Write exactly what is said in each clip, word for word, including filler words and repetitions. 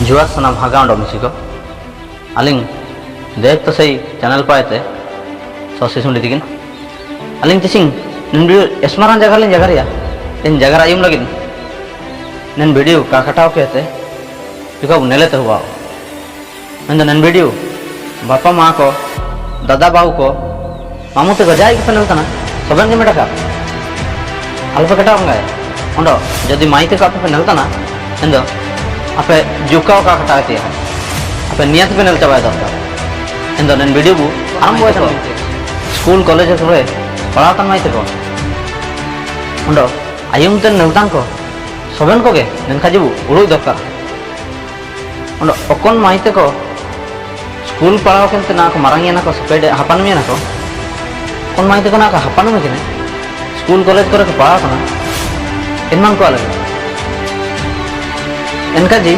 ᱡᱚᱦᱟᱨ ᱥᱟᱱᱟᱢ ᱦᱟᱜᱟ ᱚᱸᱰᱚᱜ ᱢᱤᱥᱤ ᱠᱚ᱾ ᱟᱹᱞᱤᱧ ᱫᱮᱵ ᱛᱟᱥᱮᱭ channel ᱯᱟᱭᱛᱮ ᱥᱚᱥᱤ ᱥᱩᱸᱰᱤ ᱛᱤᱠᱤᱱ᱾ ᱟᱹᱞᱤᱧ ᱛᱤᱥᱤᱝ ᱱᱤᱱ video ᱮᱥᱢᱟᱨᱟᱱ ᱡᱟᱜᱟ ᱨᱮᱞᱤᱧ ᱡᱟᱜᱟ ᱨᱮᱭᱟ, ᱤᱧ ᱡᱟᱜᱟ ᱨᱮ ᱟᱭᱩᱢ ᱞᱟᱹᱜᱤᱫ ᱱᱤᱱ video ᱠᱟ ᱠᱟᱴᱟᱣ ᱠᱮᱛᱮ ᱡᱚᱠᱷᱟ ᱵᱚ ᱱᱮᱞᱮ ᱛᱮ ᱦᱩᱣᱟ᱾ ᱢᱮᱱᱫᱚ ᱱᱤᱱ video ᱵᱟᱯᱟ ᱢᱟ ᱠᱚ, ᱫᱟᱫᱟ ᱵᱟᱹᱦᱩ ᱠᱚ, ᱢᱟᱢᱩ ᱛᱟᱠᱚ ᱡᱟᱦᱟᱸᱭ ᱜᱮᱯᱮ ᱧᱮᱞ ᱛᱟᱦᱮᱱᱟ, ᱥᱚᱵᱮᱱ ᱜᱮ ᱢᱮᱛᱟ ᱠᱚᱯᱮ, ᱟᱞᱚᱯᱮ ᱠᱟᱴᱟᱣ ᱵᱚᱸᱜᱟᱭᱟ᱾ ᱚᱸᱰᱚ ᱡᱩᱫᱤ ᱢᱟᱹᱭ ᱛᱟᱠᱚ ᱟᱯᱮ ᱯᱮ ᱧᱮᱞ ᱛᱟᱦᱮᱱᱟ, ᱮᱱᱫᱚ ᱟᱯᱮ ᱡᱩᱠᱟᱣ ᱠᱟ ᱠᱟᱴᱟᱣ ᱛᱮᱭᱟ, ᱟᱯᱮ ᱱᱤᱭᱟᱹ ᱛᱮᱯᱮ ᱧᱮᱞ ᱪᱟᱵᱟᱭ ᱫᱚᱨᱠᱟᱨ᱾ ᱮᱱᱫᱚ ᱱᱤᱱ video ᱵᱚ ᱟᱨᱟᱢᱵᱚᱭ ᱛᱟᱵᱚᱱ᱾ School college ᱠᱚᱨᱮ ᱯᱟᱲᱦᱟᱣ ᱛᱟᱦᱮᱱ ᱢᱟᱹᱭ ᱛᱟᱠᱚ, ᱚᱸᱰᱚ ᱟᱭᱩᱢ ᱛᱮ ᱧᱮᱞ ᱛᱟᱦᱮᱱ ᱠᱚ, ᱥᱚᱵᱮᱱ ᱠᱚᱜᱮ ᱢᱮᱱᱠᱷᱟᱱ ᱡᱮᱵᱚ ᱩᱲᱩᱡ ᱫᱚᱨᱠᱟᱨ᱾ ᱚᱸᱰᱮ ᱚᱠᱚᱱ ᱢᱟᱹᱭ ᱛᱮᱠᱚ school ᱯᱟᱲᱦᱟᱣ ᱠᱮᱱᱛᱮ ᱱᱟ ᱠᱚ ᱢᱟᱨᱟᱝ ᱮᱱᱟ ᱠᱚ, ᱥᱮᱯᱮᱰ ᱦᱟᱯᱟᱱ ᱢᱮᱱᱟ ᱠᱚ, ᱚᱠᱚᱱ ᱢᱟᱹᱭ ᱛᱮᱠᱚ ᱱᱟ ᱠᱚ ᱦᱟᱯᱟᱱ ᱢᱮ ᱠᱮᱱᱮ, school college ᱠᱚᱨᱮ ᱠᱚ ᱯᱟᱲᱦᱟᱣ ᱠᱟᱱᱟ, ᱮᱱᱢᱟᱱ ᱠᱚ ᱟᱞᱮ ᱮᱱᱠᱟ ᱡᱤ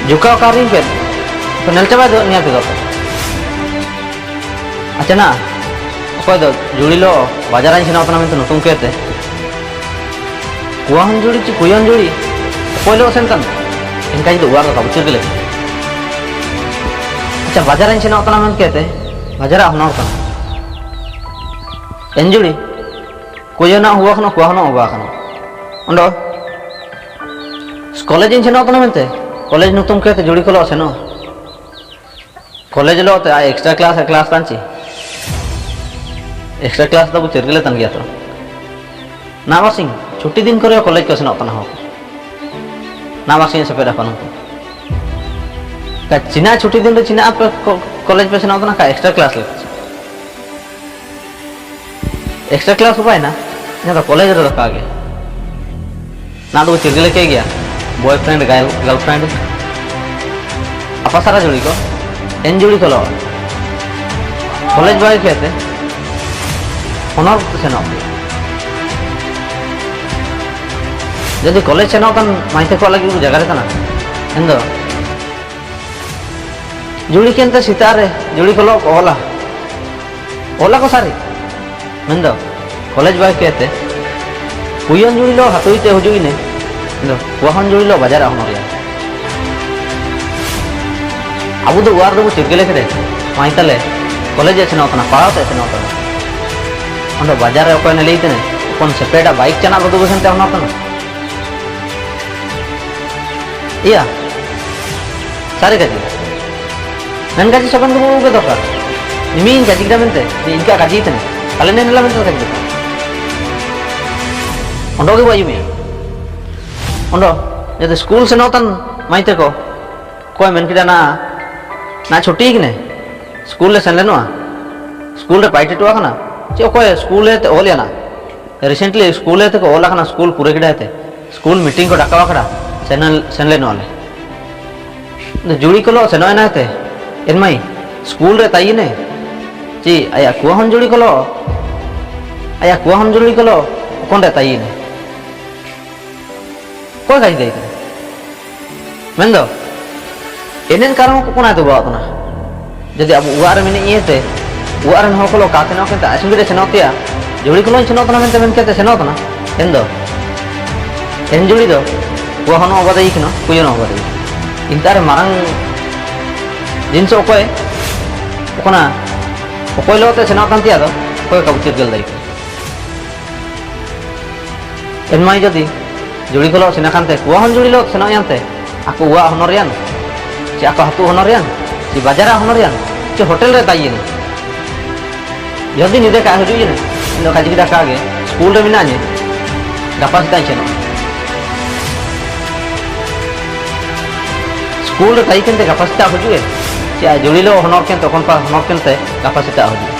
ᱡᱩᱠᱟᱣ ᱠᱟᱨᱤᱧ ᱠᱮᱫ ᱛᱚ ᱱᱮᱞ ᱪᱟᱵᱟᱭ ᱫᱚ ᱱᱤᱭᱟᱹ ᱛᱮᱫᱚ᱾ ᱟᱪᱪᱷᱟ ᱱᱟ, ᱚᱠᱚᱭ ᱫᱚ ᱡᱩᱲᱤ ᱞᱚ ᱵᱟᱡᱟᱨ ᱤᱧ ᱥᱮᱱᱚᱜ ᱠᱟᱱᱟ ᱢᱮᱱᱛᱮ ᱱᱩᱛᱩᱢ ᱠᱮᱛᱮ᱾ ᱠᱚᱣᱟ ᱦᱚᱸ ᱡᱩᱲᱤ ᱪᱮ ᱠᱩᱭᱟᱹ ᱦᱚᱸ ᱡᱩᱲᱤ, ᱚᱠᱚᱭ ᱞᱚ ᱥᱮᱱ ᱠᱟᱱ? ᱮᱱᱠᱟ ᱡᱩᱫᱤ ᱚᱲᱟᱜ ᱨᱮ ᱠᱟᱵᱩ ᱪᱮᱫ ᱞᱮ? ᱟᱪᱪᱷᱟ, ᱵᱟᱡᱟᱨ ᱤᱧ ᱥᱮᱱᱚᱜ ᱠᱟᱱᱟ ᱢᱮᱱ ᱠᱮᱛᱮ, ᱵᱟᱡᱟᱨ ᱨᱮ ᱦᱚᱱᱚᱨ ᱠᱟᱱᱟ᱾ ᱮᱱ ᱡᱩᱲᱤ, ᱠᱩᱭᱟᱹ ᱱᱟ ᱦᱩᱣᱟ ᱠᱷᱟᱱᱟ, ᱠᱚᱣᱟ ᱦᱚᱸ ᱦᱩᱣᱟ ᱠᱷᱟᱱᱟ᱾ ᱚᱸᱰᱚ, college ᱤᱧ ᱥᱮᱱᱚᱜ ᱠᱟᱱᱟ ᱢᱮᱱᱛᱮ, college ᱱᱩᱛᱩᱢ ᱠᱮᱛᱮ ᱡᱩᱲᱤ ᱠᱚ ᱞᱚ ᱥᱮᱱᱚᱜ᱾ College ᱞᱚ ᱛᱮ ᱟᱭ extra class ᱮ class ᱛᱟᱱ ᱪᱤ? Extra class ᱫᱚ ᱟᱵᱚ ᱪᱮᱫ ᱨᱮᱜᱮ ᱞᱮ ᱛᱟᱦᱮᱱ ᱜᱮᱭᱟ ᱛᱚ᱾ ᱱᱟ ᱵᱟᱨᱥᱤᱧ ᱪᱷᱩᱴᱤ ᱫᱤᱱ ᱠᱚᱨᱮ college ᱠᱚ ᱥᱮᱱᱚᱜ ᱠᱟᱱᱟ ᱦᱚᱲ᱾ ᱱᱟ ᱵᱟᱨᱥᱤᱧ ᱥᱮᱯᱮᱫ ᱟᱠᱟᱱ ᱩᱱᱠᱩ᱾ ᱠᱟ ᱪᱤᱱᱟ ᱪᱷᱩᱴᱤ ᱫᱤᱱ ᱨᱮ ᱪᱤᱱᱟ ᱟᱯᱮ ᱠᱚ-, college ᱯᱮ ᱥᱮᱱᱚᱜ ᱠᱟᱱᱟ ᱠᱟ extra class ᱞᱟᱹᱜᱤᱫ? Extra class ᱩᱯᱟᱭ ᱱᱟ, ᱡᱟᱦᱟᱸ ᱫᱚ college ᱨᱮ ᱫᱚᱨᱠᱟᱨ ᱜᱮ᱾ ᱱᱟ ᱫᱚ ᱪᱮᱫ ᱞᱮᱠᱟ ᱜᱮᱭᱟ, boyfriend, girl-, girlfriend, ᱟᱯᱟᱥᱟᱨᱟ ᱡᱩᱲᱤ ᱠᱚ, ᱮᱱ ᱡᱩᱲᱤ ᱠᱚ ᱞᱚ, college ᱵᱟᱹᱜᱤ ᱠᱟᱛᱮ ᱦᱚᱱᱚᱨ ᱠᱚ ᱥᱮᱱᱚᱜ ᱜᱮᱭᱟ᱾ ᱡᱩᱫᱤ college ᱥᱮᱱᱚᱜ ᱠᱟᱱ ᱢᱟᱹᱭ ᱛᱟᱠᱚ ᱞᱟᱹᱜᱤᱫ ᱡᱟᱭᱜᱟ ᱨᱮ ᱠᱟᱱᱟ, ᱮᱱ ᱫᱚ ᱡᱩᱲᱤ ᱠᱤᱱᱛᱩ ᱥᱮᱛᱟᱜ ᱨᱮ ᱡᱩᱲᱤ ᱠᱚ ᱞᱚ ᱠᱚ ᱚᱞᱟ᱾ ᱚᱞᱟ ᱠᱚ ᱥᱟᱹᱨᱤ᱾ ᱢᱮᱱᱫᱚ, college ᱵᱟᱹᱜᱤ ᱠᱟᱛᱮ, ᱠᱩᱭᱟᱹᱱ ᱡᱩᱲᱤ ᱞᱚ ᱦᱟᱛᱩᱭ ᱛᱮ ᱦᱤᱡᱩᱜ ᱤᱱᱟᱹ᱾ ᱫᱚ ᱠᱩᱣᱟ ᱦᱚᱱ ᱡᱩᱲᱤ ᱞᱚ ᱵᱟᱡᱟᱨ ᱨᱮ ᱦᱚᱱᱚᱨ ᱭᱟ᱾ ᱟᱵᱚ ᱫᱚ ᱚᱲᱟᱜ ᱨᱮᱫᱚ ᱵᱚ ᱪᱤᱨᱜᱟᱹᱞ ᱠᱮᱫᱮ, ᱢᱟᱹᱭ ᱛᱟᱞᱮ ᱠᱚᱞᱮᱡᱽ ᱮ ᱥᱮᱱᱚᱜ ᱠᱟᱱᱟ, ᱯᱟᱲᱦᱟᱣ ᱛᱮ ᱥᱮᱱᱚᱜ ᱠᱟᱱᱟ᱾ ᱚᱸᱰᱮ ᱵᱟᱡᱟᱨ ᱨᱮ ᱚᱠᱚᱭ ᱱᱮ ᱞᱟᱹᱭ ᱛᱮᱱᱮ, ᱚᱠᱚᱱ ᱥᱮᱯᱮᱰᱟ ᱵᱟᱭᱤᱠ ᱪᱟᱱᱟ ᱵᱚᱫᱚ ᱵᱚᱥᱮᱱ ᱛᱮ ᱦᱚᱱᱚᱨ ᱠᱟᱱᱟ᱾ ᱤᱭᱟ, ᱥᱟᱹᱨᱤ ᱠᱟᱛᱷᱟ᱾ ᱢᱮᱱ ᱠᱟᱡᱤ ᱥᱚᱵᱮᱱ ᱫᱚ ᱵᱚ ᱩᱜᱮ ᱫᱚᱨᱠᱟᱨ᱾ ᱱᱤᱢᱤᱱ ᱠᱟᱡᱤ ᱜᱤᱫᱟ ᱢᱮᱱᱛᱮ, ᱱᱤ ᱤᱱᱠᱟ ᱠᱟᱡᱤ ᱛᱮᱱᱮ᱾ ᱟᱞᱮ ᱱᱮ ᱱᱮᱞᱟ ᱢᱮᱱᱛᱮ ᱠᱟᱡᱤ ᱫᱚᱨᱠᱟᱨ᱾ ᱚᱸᱰᱚ ᱜᱮ ᱵᱚ ᱟᱭᱩᱢᱮ᱾ ᱚᱸᱰᱚ, ᱡᱟᱛᱮ ᱥᱠᱩᱞ ᱥᱮᱱᱚᱜ ᱛᱟᱱ ᱢᱟᱹᱭ ᱛᱮᱠᱚ᱾ ᱚᱠᱚᱭ ᱢᱮᱱ ᱠᱮᱫᱟ ᱱᱟ, ᱱᱟ ᱪᱷᱩᱴᱤ ᱠᱟᱱᱮ᱾ ᱥᱠᱩᱞ ᱞᱮ ᱥᱮᱱ ᱞᱮᱱᱚᱜᱼᱟ᱾ ᱥᱠᱩᱞ ᱨᱮ ᱯᱟᱭᱴᱮ ᱴᱚ ᱟᱠᱟᱱᱟ᱾ ᱪᱮ ᱚᱠᱚᱭ ᱥᱠᱩᱞ ᱮ ᱛᱮ ᱚᱞ ᱭᱟᱱᱟ᱾ Recently ᱥᱠᱩᱞ ᱮ ᱛᱮᱠᱚ ᱚᱞ ᱟᱠᱟᱱᱟ, ᱥᱠᱩᱞ ᱯᱩᱨᱟᱹ ᱠᱮᱫᱟᱭ ᱛᱮ᱾ ᱥᱠᱩᱞ meeting ᱠᱚ ᱰᱟᱠᱟᱣ ᱟᱠᱟᱫᱟ, ᱥᱮᱱ-, ᱥᱮᱱ ᱞᱮᱱᱚᱜ ᱟᱞᱮ᱾ ᱟᱫᱚ ᱡᱩᱲᱤ ᱠᱚᱞᱚ ᱥᱮᱱᱚᱜ ᱮᱱᱟᱭ ᱛᱮ, ᱮᱱ ᱢᱟᱹᱭ, ᱥᱠᱩᱞ ᱨᱮ ᱛᱟᱭᱤᱱᱮ᱾ ᱪᱤ, ᱟᱭᱟᱜ ᱠᱩᱣᱟ ᱦᱚᱱ ᱡᱩᱲᱤ ᱠᱚᱞᱚ, ᱟᱭᱟᱜ ᱠᱩᱣᱟ ᱦᱚᱱ ᱡᱩᱲᱤ ᱠᱚᱞᱚ, ᱚᱠᱚᱱ ᱨᱮ ᱛᱟᱭᱤᱱᱮ᱾ ᱚᱠᱚᱭ ᱠᱟᱡᱤ ᱫᱟᱭ ᱛᱮ? ᱢᱮᱱᱫᱚ, ᱮᱱᱮᱱ ᱠᱟᱨᱚᱱ ᱠᱚ ᱠᱚᱱᱟ ᱫᱚ ᱵᱟᱣᱟᱜ ᱠᱟᱱᱟ᱾ ᱡᱩᱫᱤ ᱟᱵᱚ ᱚᱲᱟᱜ ᱨᱮ ᱢᱮᱱᱟᱜ ᱤᱭᱟᱹᱛᱮ, ᱚᱲᱟᱜ ᱨᱮᱱ ᱦᱚᱲ ᱠᱚ ᱞᱚ ᱠᱟᱛᱮ ᱱᱚ ᱠᱤᱱᱛᱩ ᱟᱡ ᱥᱚᱸᱜᱮ ᱨᱮ ᱥᱮᱱᱚᱜ ᱛᱮᱭᱟ, ᱡᱩᱲᱤ ᱠᱚᱞᱚᱧ ᱥᱮᱱᱚᱜ ᱠᱟᱱᱟ ᱢᱮᱱᱛᱮ ᱢᱮᱱ ᱠᱟᱛᱮ ᱥᱮᱱᱚᱜ ᱠᱟᱱᱟ᱾ ᱮᱱ ᱫᱚ, ᱮᱱ ᱡᱩᱲᱤ ᱫᱚ, ᱠᱩᱣᱟ ᱦᱚᱱᱚ ᱚᱵᱟᱫᱮ ᱤᱠᱱᱚ, ᱠᱩᱭᱚ ᱱᱚ ᱚᱵᱟᱫᱮ ᱤᱠᱱᱚ᱾ ᱤᱱᱛᱟᱨ ᱨᱮ ᱢᱟᱨᱟᱝ ᱡᱤᱱᱤᱥ ᱚᱠᱚᱭ, ᱚᱠᱚᱱᱟ, ᱚᱠᱚᱭ ᱞᱚ ᱛᱮ ᱥᱮᱱᱚᱜ ᱠᱟᱱ ᱛᱮᱭᱟ ᱫᱚ, ᱚᱠᱚᱭ ᱠᱟᱵᱩ ᱪᱤᱨᱜᱟᱹᱞ ᱫᱟᱭ᱾ ᱮᱱ ᱢᱟᱭ ᱡᱩᱫᱤ ᱡᱩᱲᱤ ᱠᱚ ᱞᱚ ᱥᱮᱱᱟ ᱠᱟᱱᱛᱮ, ᱠᱩᱣᱟ ᱦᱚᱱ ᱡᱩᱲᱤ ᱞᱚ ᱥᱮᱱᱚᱜ ᱭᱟᱱᱛᱮ, ᱟᱠᱚ ᱚᱲᱟᱜ ᱦᱚᱱᱚᱨ ᱭᱟᱱ, ᱪᱮ ᱟᱠᱚ ᱟᱹᱛᱩ ᱦᱚᱱᱚᱨ ᱭᱟᱱ, ᱪᱮ ᱵᱟᱡᱟᱨ ᱦᱚᱱᱚᱨ ᱭᱟᱱ, ᱪᱮ ᱦᱳᱴᱮᱞ ᱨᱮ ᱛᱟᱭᱤᱱ᱾ ᱡᱩᱫᱤ ᱱᱤᱫᱟᱹ ᱠᱟᱜ ᱦᱤᱡᱩᱜ ᱭᱟᱱᱟ, ᱤᱧ ᱫᱚ ᱠᱟᱡᱤ ᱠᱮᱫᱟ ᱠᱟᱜᱮ, ᱥᱠᱩᱞ ᱨᱮ ᱢᱮᱱᱟᱜ ᱧᱮ, ᱜᱟᱯᱟ ᱥᱮᱛᱟᱜ ᱤᱧ ᱥᱮᱱᱚᱜᱼᱟ᱾ ᱥᱠᱩᱞ ᱨᱮ ᱛᱟᱭᱤ ᱠᱟᱱᱛᱮ ᱜᱟᱯᱟ ᱥᱮᱛᱟᱜ ᱦᱤᱡᱩᱜ ᱮ, ᱪᱮ ᱡᱩᱲᱤ ᱞᱚ ᱦᱚᱱᱚᱨ ᱠᱮᱱ ᱛᱚᱠᱷᱚᱱ ᱯᱟ ᱦᱚᱱᱚᱨ ᱠᱮᱱᱛᱮ ᱜᱟᱯᱟ ᱥᱮᱛᱟᱜ ᱦᱤᱡᱩᱜ ᱮ᱾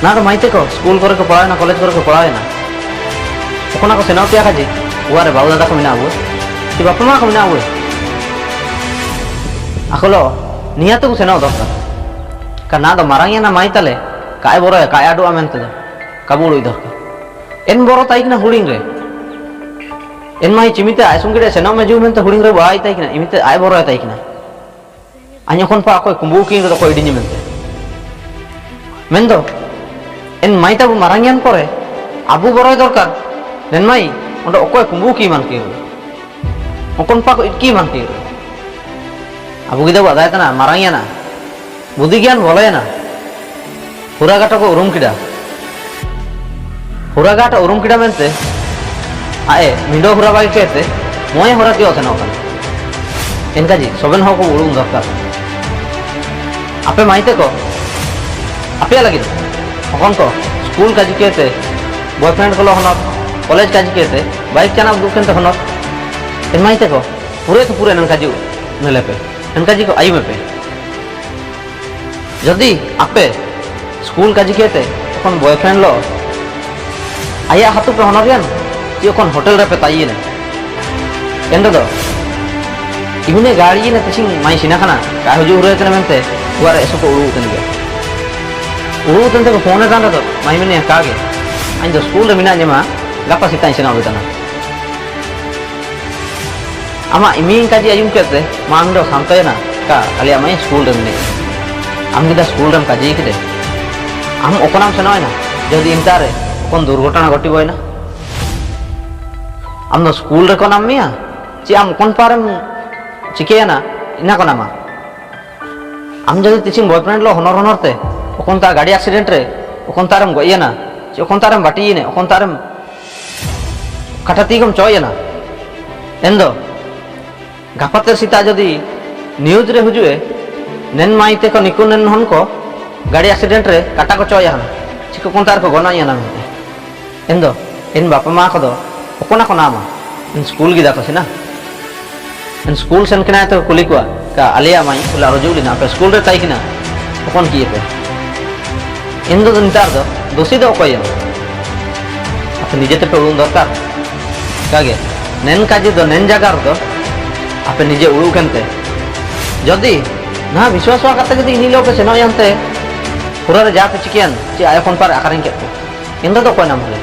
ᱱᱟ ᱫᱚ ᱢᱟᱹᱭ ᱛᱮᱠᱚ ᱥᱠᱩᱞ ᱠᱚᱨᱮ ᱠᱚ ᱯᱟᱲᱦᱟᱣ ᱮᱱᱟ, ᱠᱚᱞᱮᱡᱽ ᱠᱚᱨᱮ ᱠᱚ ᱯᱟᱲᱦᱟᱣ ᱮᱱᱟ᱾ ᱚᱠᱚᱱᱟ ᱠᱚ ᱥᱮᱱᱚᱜ ᱛᱮᱭᱟ ᱠᱟᱡᱮ, ᱚᱲᱟᱜ ᱨᱮ ᱵᱟᱹᱵᱩ ᱫᱟᱫᱟ ᱠᱚ ᱢᱮᱱᱟᱜ ᱵᱚ, ᱥᱮ ᱵᱟᱯᱟ ᱢᱟ ᱠᱚ ᱢᱮᱱᱟᱜ ᱵᱚ᱾ ᱟᱠᱚ ᱞᱚ ᱱᱤᱭᱟᱹ ᱛᱮᱠᱚ ᱥᱮᱱᱚᱜ ᱫᱚᱨᱠᱟᱨ᱾ ᱠᱟ ᱱᱟ ᱫᱚ ᱢᱟᱨᱟᱝ ᱮᱱᱟ ᱢᱟᱹᱭ ᱛᱟᱞᱮ, ᱠᱟᱭ ᱵᱚᱨᱚᱭᱟ, ᱠᱟᱭ ᱟᱰᱚᱜᱼᱟ ᱢᱮᱱᱛᱮ ᱫᱚ, ᱠᱟᱵᱩ ᱩᱲᱩᱡ ᱫᱚᱨᱠᱟᱨ᱾ ᱮᱱ ᱵᱚᱨᱚ ᱛᱟᱭ ᱠᱟᱱᱟ ᱦᱩᱲᱤᱝ ᱨᱮ᱾ ᱮᱱ ᱢᱟᱹᱭ ᱪᱤᱢᱤᱛᱮ ᱟᱭ ᱥᱚᱝᱜᱮ ᱨᱮ ᱥᱮᱱᱚᱜ ᱢᱮ ᱡᱩ ᱢᱮᱱᱛᱮ ᱦᱩᱲᱤᱝ ᱨᱮ ᱵᱟᱭ ᱛᱟᱭ ᱠᱟᱱᱟ, ᱤᱢᱤᱛᱮ ᱟᱭ ᱵᱚᱨᱚᱭ ᱛᱟᱭ ᱠᱟᱱᱟ᱾ ᱟᱧ ᱚᱠᱷᱚᱱ ᱯᱟ ᱚᱠᱚᱭ ᱠᱩᱢᱵᱩ ᱠᱤᱱ ᱨᱮᱫᱚ ᱚᱠᱚᱭ ᱤᱰᱤᱧᱮ ᱢᱮᱱᱛᱮ᱾ ᱢᱮᱱᱫᱚ, ᱮᱱ ᱢᱟᱹᱭ ᱛᱟᱵᱚ ᱢᱟᱨᱟᱝ ᱮᱱ ᱯᱚᱨᱮ, ᱟᱵᱚ ᱵᱚᱨᱚᱭ ᱫᱚᱨᱠᱟᱨ᱾ ᱮᱱ ᱢᱟᱹᱭ, Onde okoy kumbu ki man ki. Okon pako itki man ki. Abu gida wa dai tana, marang ya na. Budi gyan bola ya na. Hura gata ko urum kida. Hura gata urum kida mente. Ae, mindo hura bagi kete. Moe hura tio tena okan. Enkaji, soben hoko urum dorkar. Ape maite ko. Ape lagi. Okon ko. School kaji kete. Boyfriend ko lo honot. College kaji kete. Bike chana dukente honot. En maite ko. Pure tu pure nan kaju nelepe. Nan kaju ko ayu mepe. Jodi ape school kaji kete, okon boyfriend lo. Aya hatu pe honorian, ti okon hotel re pe tayi ne. Endo do. Imine gari ne tising mai sina kana, ka huju hure tene mente, guare esuko uru tene ge. Uru tene ko phone tanda do, mai mene kage. Ain do school re mina nyema, gapa sitan sina uru tana. Ama, imin kaji ayum kete, ma ando santo ya na, ka, kali ama school rem ne. Am gida school rem kaji kete. Am okonam seno na, jodi intare, okon durghotona ghoti boi na. Am no school re konam mia, chi am okon parem chike na, ina konama. Am jodi tising boyfriend lo honor honor te, okon ta gari accident re, okon tarem goi na, chi okon tarem bati ne, okon tarem kata tigom choi na. Endo, gapater sita jodi news re hujue, nen maite ko nikun nen hon ko, gari accident re, kata ko choi na. Chiko kontar ko gona ya na. Endo, en bapa ma ko do, okona konama, en school gida ko sina. En school sen kina to kulikua, ka alia mai, ula roju lina, pe school re tai kina, okon ki pe. Endo do nitar do, dosi do okoyo. Ape nije te pe ulun dorkar. Kage, nen kaji do, nen jagar do, ape nije ulu kente. Jodi, na biswas wa kata jodi ini lo pe seno yante, pura re ja pe chikian, chi ayo kon par akarin kete. Endo do okoyo nam hule.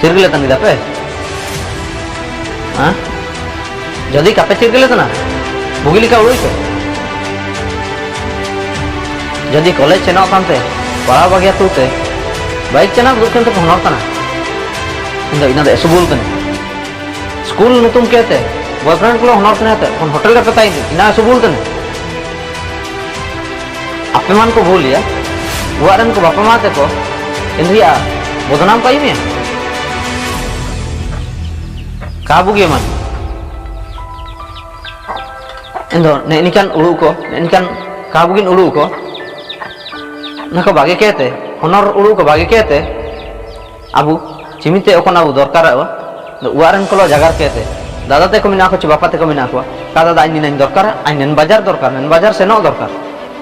Chirgile tani dape? Ha? Jodi kape chirgile tana, bugili ka ului pe. Jodi college seno tante, para bagia tute, Bike chana dudu kente pe honor tana. Indo ina de esu bul tene. School nutum kete, boyfriend kulo honor tene te, hon hotel re pe taini, ina esu bul tene. Ape man ko bul ya, uwa ren ko bapa ma te ko, endia, bodonam kai me. Kabu ge man. Indo, ne nikan ulu ko, ne nikan kabu gin ulu ko. Na ko bage kete, honor ulu ko bage kete. Abu, chimite okon abu dorkar awa. Uwa ren kolo jagar kete. Dada te ko mina ko chi bapa te ko mina ko. Ka dada ain nina dorkar, ain nen bajar dorkar, nen bajar seno dorkar.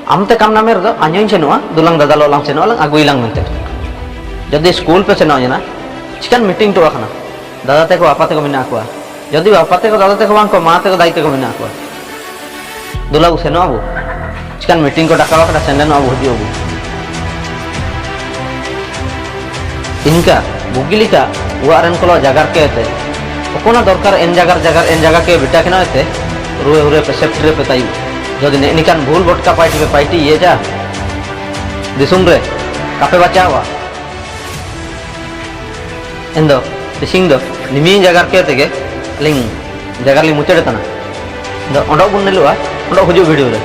Am te kam namer do, ain ain seno a, dulang dada lo lang seno lang, agu ilang mente. Jodi school pe seno yana, chikan meeting to akana. Dada te ko bapa te ko mina ko. Jodi bapa te ko, dada te ko bang ko, ma te ko, dai te ko mina ko. Dula use no abu. Chikan meeting ko daka wakada sende no abu, huju abu. Inka, bugilika, uwa ren kolo jagar kete. Okona dorkar en jagar jagar en jaga ke bita kena ete. Rue hure pe septre pe tai. Jodi ne nikan bul botka paiti pe paiti iye ja. Disum re, kape bacha wa. Endo, dising do, nimi jagar ke tege, ling, jagar ling muchede tana. Endo, ondo bun nelu a, ondo huju video re.